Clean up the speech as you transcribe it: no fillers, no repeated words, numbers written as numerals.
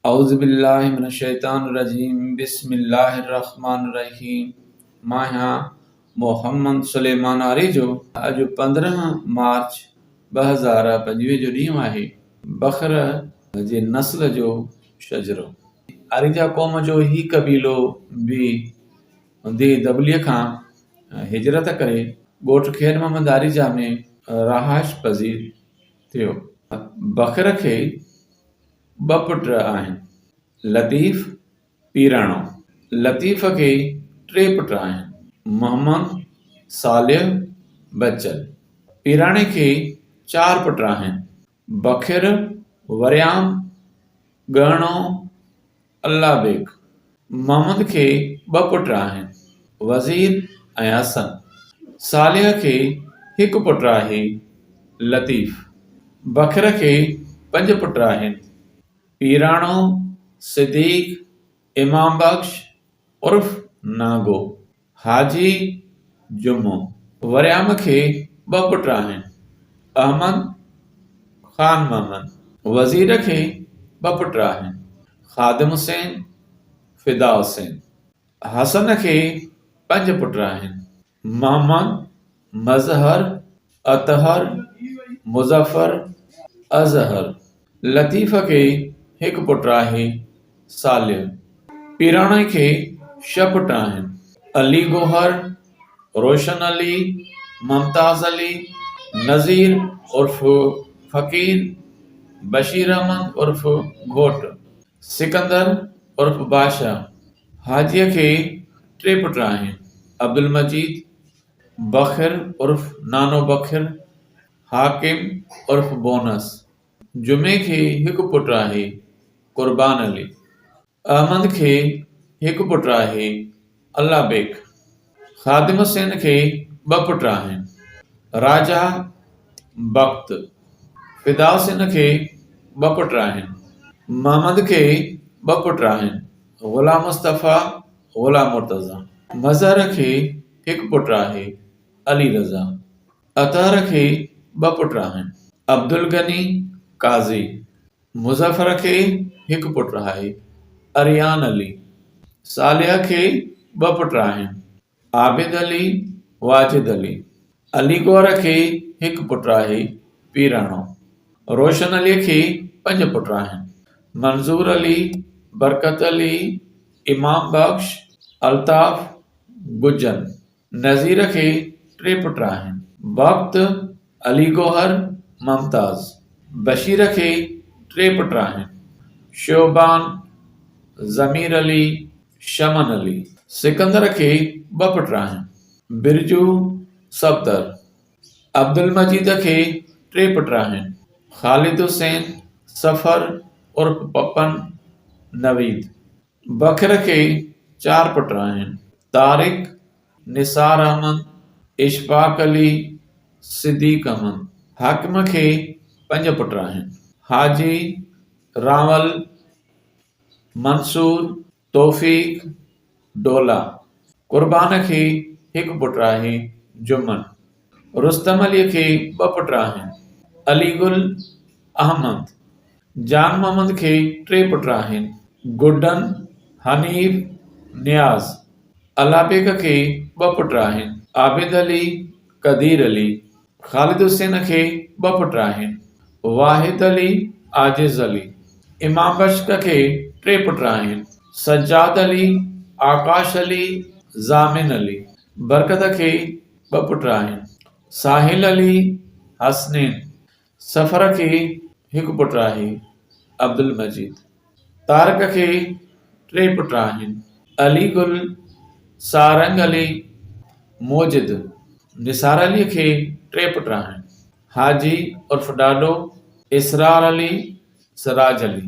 اعوذ بالله من الشيطان الرجيم بسم الله الرحمن الرحيم مان آهيان محمد سليمان آريجو. اڄ 15 مارچ 2025 جو ڏينهن آهي. بکر جي نسل جو شجرو. آريجا قوم جو هي قبيلو به ديهه دٻليء کان هجرت ڪري ڳوٺ خير محمد آريجا ۾ رهائش پذير ٿيو. بکر کي ٻه پٽ آهن، لطيف، پيراڻو. لطيف کي ٽي پٽ آهن، محمد، صالح، بچل. پيراڻي کي چار پٽ آهن، بکر، وريام، ڳهڻو، الله بيگ. محمد کي ٻه پٽ آهن، وزير ۽ حسن. صالح کي هڪ پٽ آهي، لطيف. بکر کي پنج پٽ آهن، پيراڻو، صديق، امام بخش عرف نانگو، حاجي جمعو. وريام کي ٻه پٽ آهن، احمد، خان محمد. وزير کي ٻه پٽ آهن، خادم حسين، فدا حسين. حسن کي پنج پٽ آهن، محمد، مظهر، اطهر، مظفر، اظهر. لطيف کي هڪ پٽ آهي، صالح. پيراڻي کي ڇهه پٽ آهن، علي گوهر، روشن علي، ممتاز علي، نذير عرف فقير، بشير احمد عرف گهوٽ، سڪندر عرف بادشاهه. حاجيء کي ٽي پٽ آهن، عبدالمجيد، بخر عرف نانو بخر، حاڪم عرف بونس. جمعي کي هڪ پٽ آهي، قربان علي. احمد کي هڪ پٽ آهي، الله بيگ. خادم حسين کي ٻه پٽ آهن، راجا، بخت. فدا حسين کي ٻه پٽ آهن. محمد کي ٻه پٽ آهن، غلام مصطفيٰ، غلام مرتضيٰ. مظهر کي هڪ پٽ آهي، علي رضا. اطهر کي ٻه پٽ آهن، عبدالغني، قاضي. مظفر کي هڪ پٽ آهي، اريان علي. صالح کي ٻه پٽ آهن، عابد علي، واجد علي. علي گوهر کي هڪ پٽ آهي، پيراڻو. روشن علي کي پنج پٽ آهن، منظور علي، برڪت علي، امام بخش، الطاف، گجن. نذير کي ٽي پٽ آهن. بخت، علي گوهر، ممتاز. بشير کي ٽي پٽ آهن. شعبان، ضمير علي، شمن علي. سڪندر کي ٻه پٽ آهن. برجو، صفدر. عبدالمجيد کي ٽي پٽ آهن. خالد حسين، صفر عرف پپن، نويد. بکر کي چار پٽ آهن، طارق، نثار احمد، اشفاق علي، صديق احمد. حاڪم کي پنج پٽ آهن، حاجي، رانول، منصور، توفيق، ڊولا. قربان کي هڪ پٽ آهي، جمن. رستم علي کي ٻه پٽ آهن، علي گل، احمد. جان محمد کي ٽي پٽ آهن، گڊن، حنيف، نياز. الله بيگ کي ٻه پٽ آهن، عابد علي، قدير علي. خالد حسين کي ٻه پٽ آهن، واحد علي، عاجز علي. امام بخش کي ٽي پٽ آهن، سجاد علي، آڪاش علي، ضامن علي. برڪت کي ٻه پٽ آهن، ساحل علي، حسنين. سفر کي هڪ پٽ آهي، عبدالمجيد. طارق کي ٽي پٽ آهن، علي گل، سارنگ علي، موجد. نثار علي کي ٽي پٽ آهن، حاجي عرف ڏاڏو، اسرار علي، سراج علي.